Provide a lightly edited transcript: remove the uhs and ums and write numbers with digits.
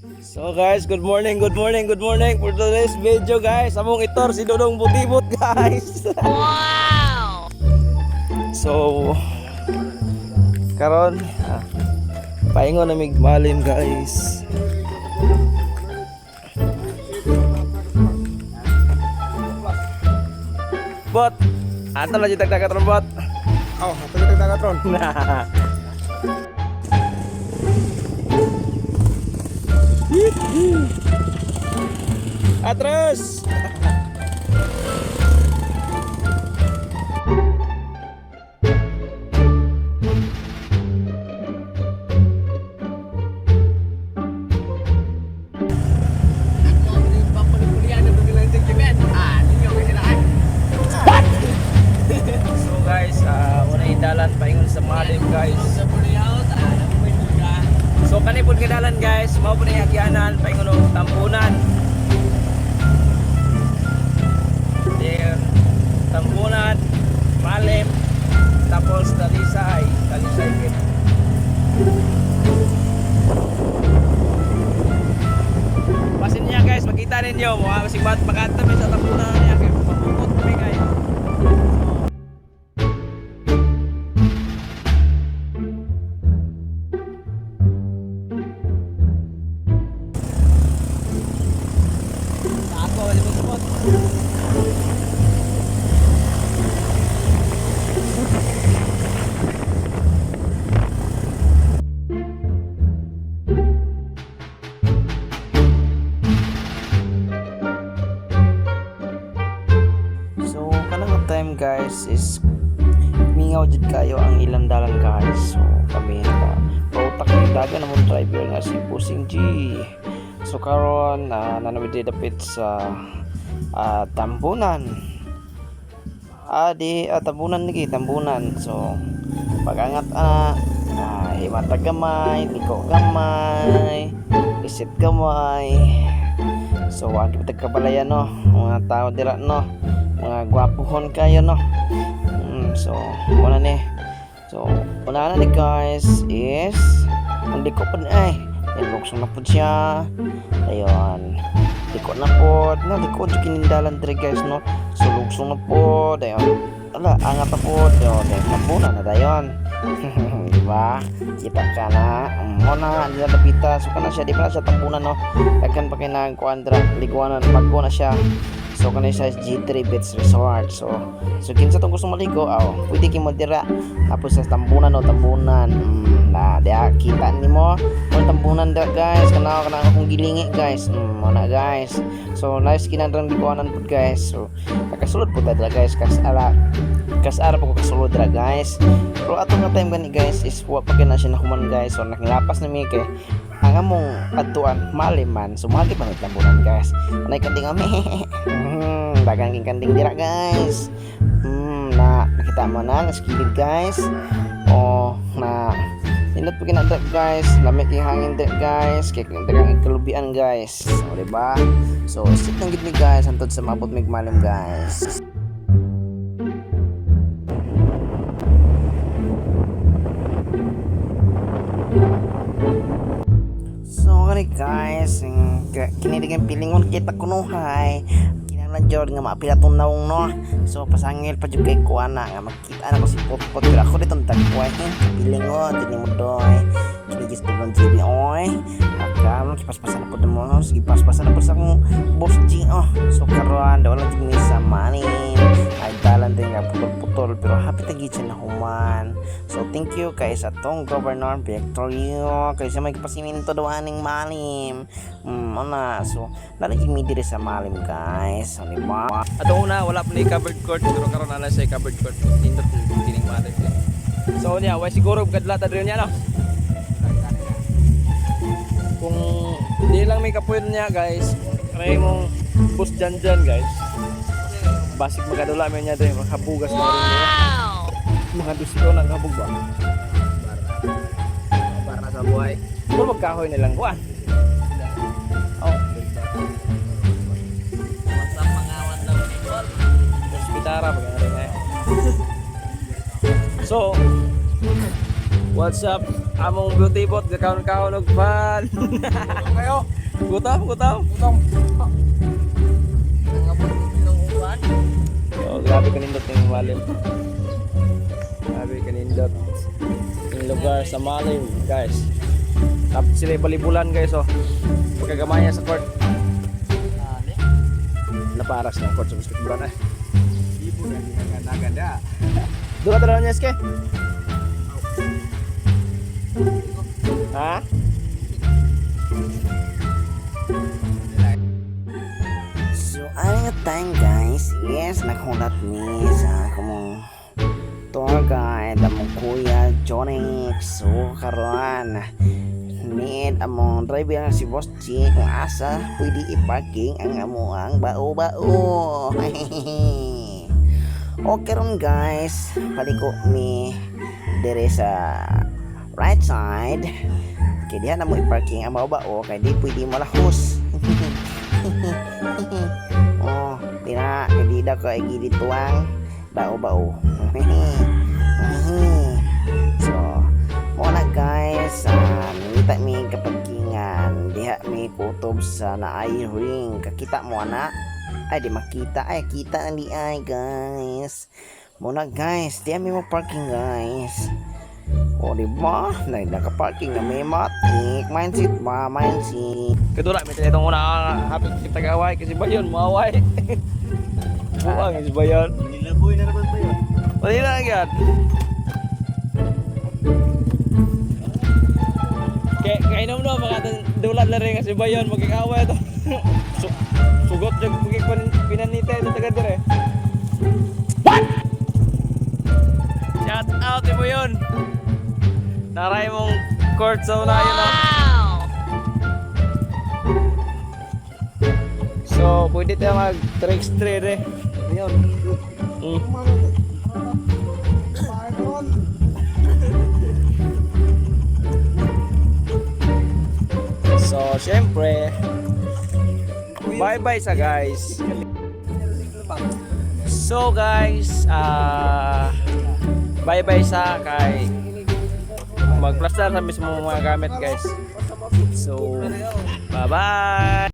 So guys, good morning, good morning, good morning. For today's video, guys, among itor si Dodong Butibot, guys. Wow! So, karon paingon na mig malim, guys. Bot, ato na jud tagdagat ron, bot. Oh, ato na tagdagat ron. Atras! So guys, una idalan paingon sa malim, guys. So kani pud dalan, guys, mao pud ni agyanan paingon og Tambunan. There, Tambunan, Malim, tapos Talisay, Talisay gid. Pasin niya, guys, makita ninyo, mga basig bat makanta mi sa Tambunan niya kay mabukot mi, guys. Ako, limot. So, kanang time, guys, is mingaw jud kayo ang ilang dalan, guys. So, kami naka pautak ni dagan namon driver nga si Busing G. So karon na nanawid dapit sa Tambunan. Di Tambunan lagi, Tambunan. So pagangat ana, himata gamay, liko gamay, isit gamay. So wag kita kabalayan no, mga tao dira no, mga gwapuhon kayo no. So wala ni. So wala na ni, guys, is ang liko pa ni ay. Niluksong na po siya. Ayun. Liko na po. Na liko jud kinindalan dire, guys, no. So lugsong na po. Ayun. Ala, angat na po. Ayun, Tambunan na dayon. Di ba? Kita ka na. Mo na dila dapita. So kana siya, di pa na siya Tambunan no. Daghan pa kay nagkuan dira, liguanan, bago na siya. So kana siya is G3 Beach Resort. So kinsa tong gusto maligo, aw, pwede kay mo dira. Tapos sa Tambunan no, Tambunan. Na diha kita nimo. Mo Tambunan da, guys. Kana kana akong gilingi, guys. Mo na, guys. So nice kinandrang liguanan pud, guys. So nakasulod pud ta dira, guys, kas ala kas ara pa ko kasulod dira, guys. Pero ato nga time gani, guys, is wa pa kay na siya nahuman, guys. So nakilapas na mi kay ang among adtuan malim man. So magi pa mi Tambunan, guys. Anay kanding ami. Daghang king kanding dira, guys. Na nakita mo na nas kilid, guys. Oh, na nindot pa kinada, guys. Lami kay hangin dira, guys. Kay daghang kalubian, guys. So di ba? So sit lang gid mi, guys, hantod sa maabot mig malim, guys. So kani, guys, kini ang pilingon kita kunuhay. Kinahanglan jud nga maapil atong nawong no. So pasangil pa jud kay kuana nga magkita na ko si Potpot pero ako ditong tagpuay pilingon dini mo doy. Kini just dulon GB oy. Akam kipaspasan na pud mo. Sige, paspasan na pud sa akong boss G oh. So karon daw lang jud mi sa manin. Ay dalan din nga putol-putol pero happy ta gid siya na human. So thank you kay sa tong Governor Victorio kay sa may kapasiminto daw aning malim. Ana so lalagi mi diri sa malim, guys. So di ba? Ato una wala pa ni covered court pero karon na sa covered court. Nindot kining malim. So niya, way siguro kadla ta diri niya no. Kung di lang may kapuyon niya, guys, kaya mong bus dyan dyan, guys. Basig magadula mi niya diri makabugas na rin niya. Mga dusyo nang habog ba? Para sa buhay. Puro magkahoy na lang kuan. Oh, Sa mga one people. Hospitara pag rin eh. So, what's up? Among beauty bot gakaon-kaon og pan. Kayo. Gutom, gutom. Gutom. Nangabot ng uwan. Oh, grabe kanindot yung Malim. Grabe kanindot. Yung lugar sa Malim, guys. Tapos sila balibulan, guys, oh. Pagkagamaya sa court. Naparas ng court sa basketballan eh. Ibo na ginaganda. Doon ka tara niya, Ske? Ha? So, ano nga time, guys? Yes, naghulat mi sa akong tour guide, among kuya Jonix. So, karon need among driver nga si Boss G kung asa pwede i-parking ang amuang bao-bao. Okay ron, guys, paliko mi dire sa right side. Kaya diha na mo i-parking ang bao-bao kay di pwede malahos. Oh, tina, hindi daw ko igidituang bao-bao. So, muna guys, nangita mi kapagkingan, diha mi kutob sa naay ring. Kakita mo ana? Ay, di makita. Ay, kita na di ay, guys. Muna guys, diha mi mo parking, guys. O, di ba? Na, naka-parking na may matik. Mindset ba? Mindset. Kadula, may tinitong una hapit kita gaway kasi bayon, maaway. Buang si bayon. Nilaboy na naman ba yun? Wala na yan. Kay kainom no mga dulat na rin kasi bayon magigaway ito. Sugot jud magig pinanita ito taga dire. What? Shout out mo yun. Naray mong court sa una yun ah. So, pwede tayo mag 3x3 re. Ayun. So, syempre, bye-bye sa guys. So, guys, bye-bye sa kay magplastar sa mismo mga gamit, guys. So, bye-bye!